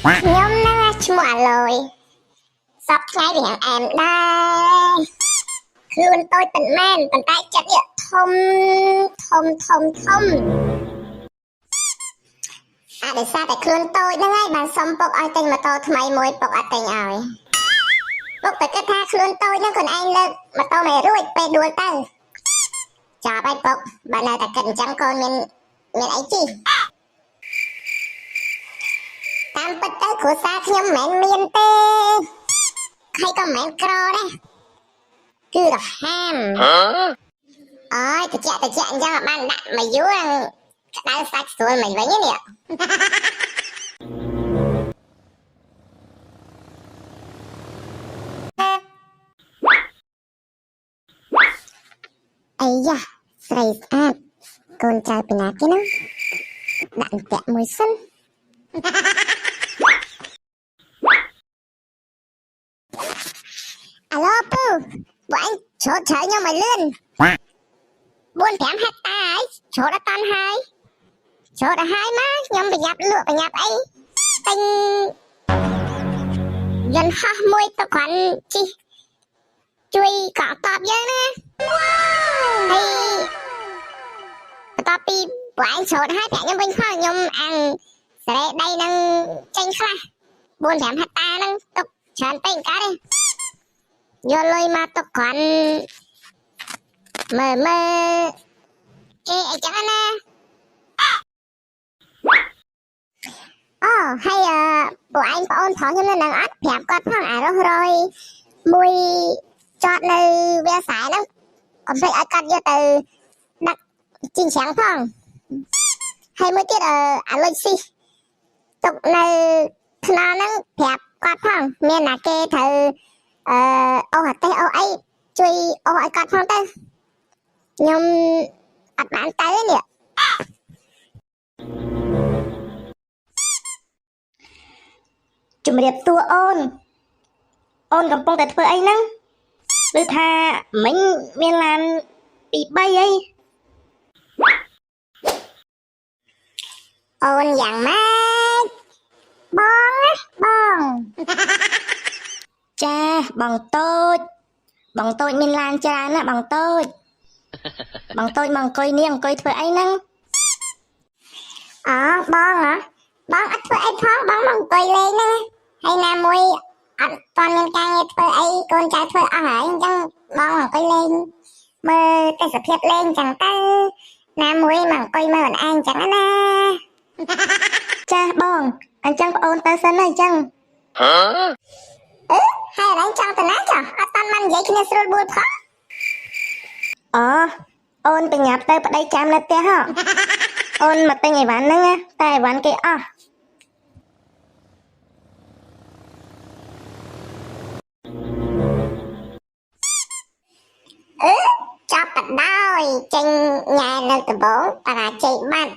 ខ្ញុំហ្នឹងឈ្មោះអាឡយសពថ្ងៃរៀងអែមដែរខ្លួនតូចប៉ុន្មានប៉ុន្តែចិត្តនេះធំធំធំធំអាដោយសារតែខ្លួនតូចហ្នឹងហើយបានសុំពុកឲ្យទិញម៉ូតូថ្មីមួយពុកអត់ទិញឲ្យពុកតែគិតថាខ្លួនតូចហ្នឹងខ្លួនឯងលើកម៉ូតូមិនរួចពេលដួលទៅចាប់ឲ្យពុកបើនៅតែគិតអញ្ចឹងកូនមានមានអីជីតាមពិតទៅគ្រួសារខ្ញុំមិនមែនមានទេហើយក៏មិនមែនក្រដែរគឺរហាម អើយតិចតិចអញ្ចឹងបានដាក់មកយូរក្តៅសាច់ស្រួលមិនវិញនេះអាយ៉ាស្រីស្អាតកូនចៅពីណាគេហ្នឹងដាក់អន្ទាក់មួយសិនអាឡូពូពួកអញច្រូតជ្រៅខ្ញុំឲ្យលឿន4 5ហិកតាហើយច្រូតអត់តាន់ហើយច្រូតឲ្យហើយមកខ្ញុំប្រញាប់លក់ប្រញាប់អីទិញយន្តហោះមួយទៅគ្រាន់ជិះជួយកក់តបយើងណាហើយបន្ទាប់ពីពួកឯងច្រូតហើយប្រាប់ខ្ញុំវិញផងខ្ញុំអាំងសេរីដីនឹងចេញខ្លះ4 5ហិកតាហ្នឹងទុកច្រើនពេកកើតទេយកលុយមកទុកគ្រាន់មើលមើលគេអីចឹងណាអូហើយអឺពួកឯងប្អូនប្រុសខ្ញុំនៅនឹងអត់ប្រាប់គាត់ផងអារស់រយមួយចតនៅវាលស្រែហ្នឹងកុំភ្លេចឲ្យគាត់យកទៅដឹកជីងច្រាំងផងហើយមួយទៀតអឺអាលុយស៊ីទុកនៅថ្នល់ហ្នឹងប្រាប់គាត់ផងមានណាគេត្រូវអឺអូសអាទេសអូសអីជួយអូសឲ្យគាត់ផងទៅខ្ញុំអត់បានទៅទេនេះ ជំរាបសួរអូនអូនកំពុងតែធ្វើអីហ្នឹងឬថាមិញមានឡាន2 3អី អូនយ៉ាងម៉េចបងណាបង ចាបងតូចបងតូចមានឡានច្រើនណាស់បងតូចបងតូចមកអង្គុយនេះអង្គុយធ្វើអីហ្នឹង អូបងហ៎បងអត់ធ្វើអីផងបងមកអង្គុយលេងហ្នឹងហើយណាមួយអត់ទាន់មានការងារធ្វើអីកូនចៅធ្វើអស់ហើយអញ្ចឹងបងអង្គុយលេងមើលទេសភាពលេងអញ្ចឹងទៅណាមួយមកអង្គុយមើលខ្លួនឯងអញ្ចឹងណា ចាបងអញ្ចឹងប្អូនទៅសិនណាអញ្ចឹង អឺហើយឯងចង់ទៅណាចុះអត់តាន់បាននិយាយគ្នាស្រួលបួលផង អូអូនបញ្ញាប់ទៅប្តីចាំនៅផ្ទះហ៎អូនមកទិញអីវ៉ាន់ហ្នឹងណាតែអីវ៉ាន់គេអស់ អឺចាប់បដោយចេញញ៉ែនៅដំបងបរាជ័យបាត់